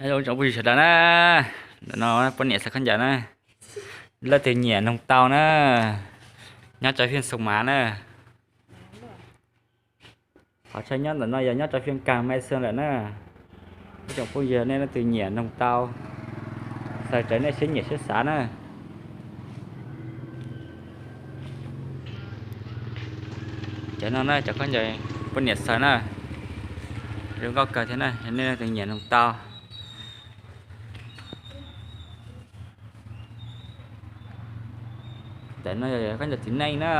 Hello tsoom phooj ywg sawv daws na, ntawm no poj niam xaws khaub ncaws na, leej twg nyiam noog tau na, nyob rau Phiaj Xoo Mav na. Qhov chaw nyob ntawm no yog nyob rau Phiaj Kag Maiv Xeeg lawm na. Ib tsoom phooj ywg nej leej twg nyiam noog tau, xaws raws nej siab nyiam siab xav na. Cov no na cov khaub ncaws poj niam xaws na, zoo nkauj kawg thiab na, yog nej leej twg nyiam noog tau. Ntawm no yog khaub ncaws txiv neej na.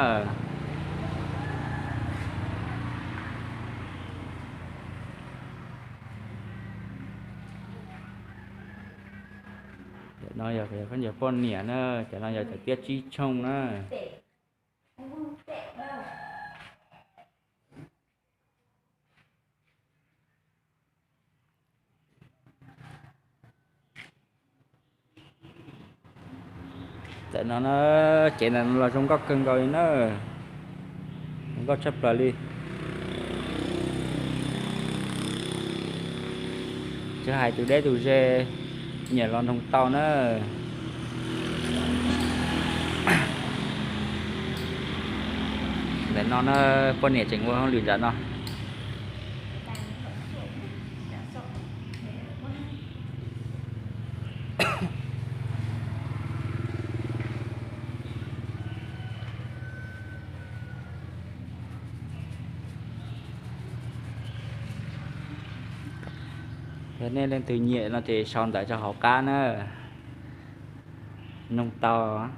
Cov no yog khaub ncaws poj niam na, cov no yog cov tiab tsib tshooj na. Ntawm no na, cev ntawm no los zoo nkauj kawg nkaus li na, zoo nkauj tshaj plaws li. Tsis hais tus deb tus ze nyiam los noog tau na. Ntawm no na, poj niam tseem ua hauj lwm ntawm no. Yog nej leej twg nyiam no ces sau ntawv rau hauv qab na, noog tau.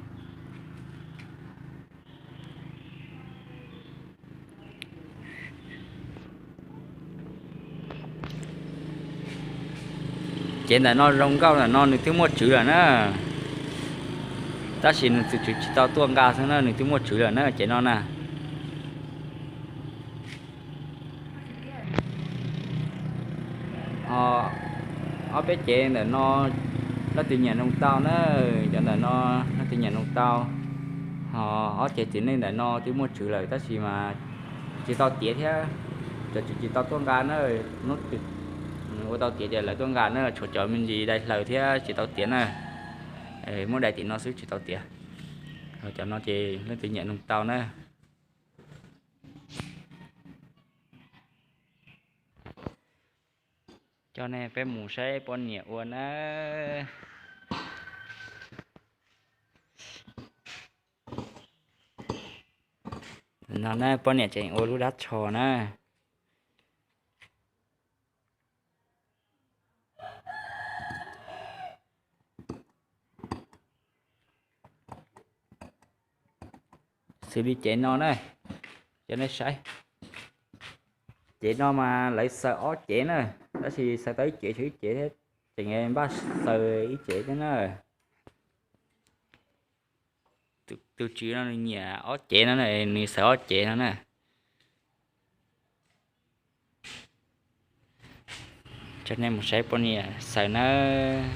Cev ntawm no zoo nkauj ntawm no nws twb muaj tswv lawm na, tab sis nws txwm tsis tau tuaj nqa xwb na, nws twb muaj tswv lawm na cev no na. Ho ob peb cev ntawm no leej twg nyiam noog tau na, cov ntawm no leej twg nyiam noog tau. Ho ob cev txiv neej ntawm no twb muaj tswv lawm tab sis mas tsis tau tiav thiab, cov tsis tsis tau tuaj nqa na, hnub twg ua tau tiav ces lawv tuaj nqa na, tshuav cov me ntsis dai hlaws thiab tsis tau tiav na. Muab dai tim no xwb tsis tau tiav. Cov no ces leej twg nyiam noog tau na. Coj nej peb mus saib poj niam ua na. No na poj niam tseem ua lub dab tsho na. Xws li cev no na, cov nej saib, cev no mas lawv xaws ob cev na, tab sis xaws tau ib cev tshuav ib cev thiab, tseem npaj xaws ib cev thiab na. Tus tswv no nws nyiam ob cev no, nws xaws ob cev no na. Coj nej mus saib poj niam xaws nawb.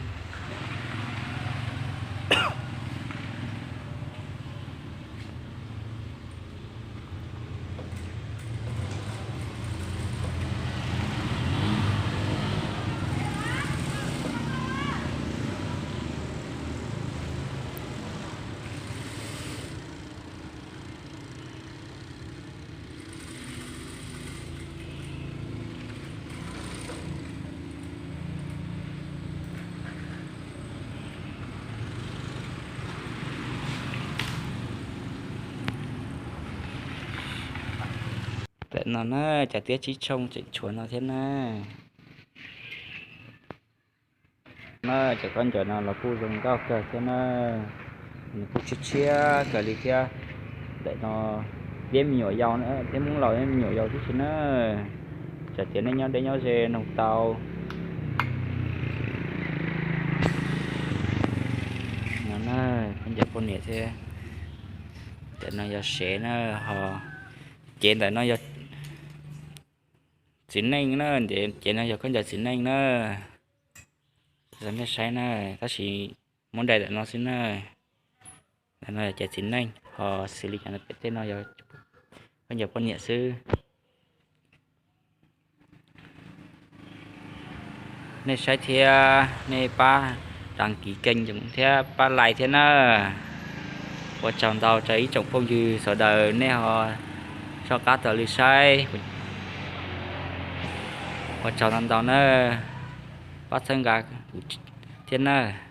Tam no na, cov tiab tsib tshooj tseem tshuav no thiab na. Na cov khaub ncaws no los kuj zoo nkauj kawg thiab na, nws kuj tshiab tshiab kawg li thiab. Ntawm no peb me nyuam yaus, peb Hmoob laus me nyuam yaus tib si na, txawm tias nej nyob deb nyob ze noog tau. No na, khaub ncaws poj niam thiab. Ntawm no yog sev na, ho cev ntawm no yog txiv neej na, cev no yog khaub ncaws txiv neej na. Tsis tau nej saib na, tab sis muab dai ntawm no xwb na. Ntawm no yog cev txiv neej, ho xws li cov pem tej no yog khaub ncaws poj niam xwb. Nej saib thiab nej pab đăng ký kênh thiab pab like thiab nawb. Ua tsaug ntau rau ib tsoom phooj ywg sawv daws nej ho soj qab taug lw saib. Ua tsaug ntau ntau nawb, pab txhawb nqa kuv thiab nawb.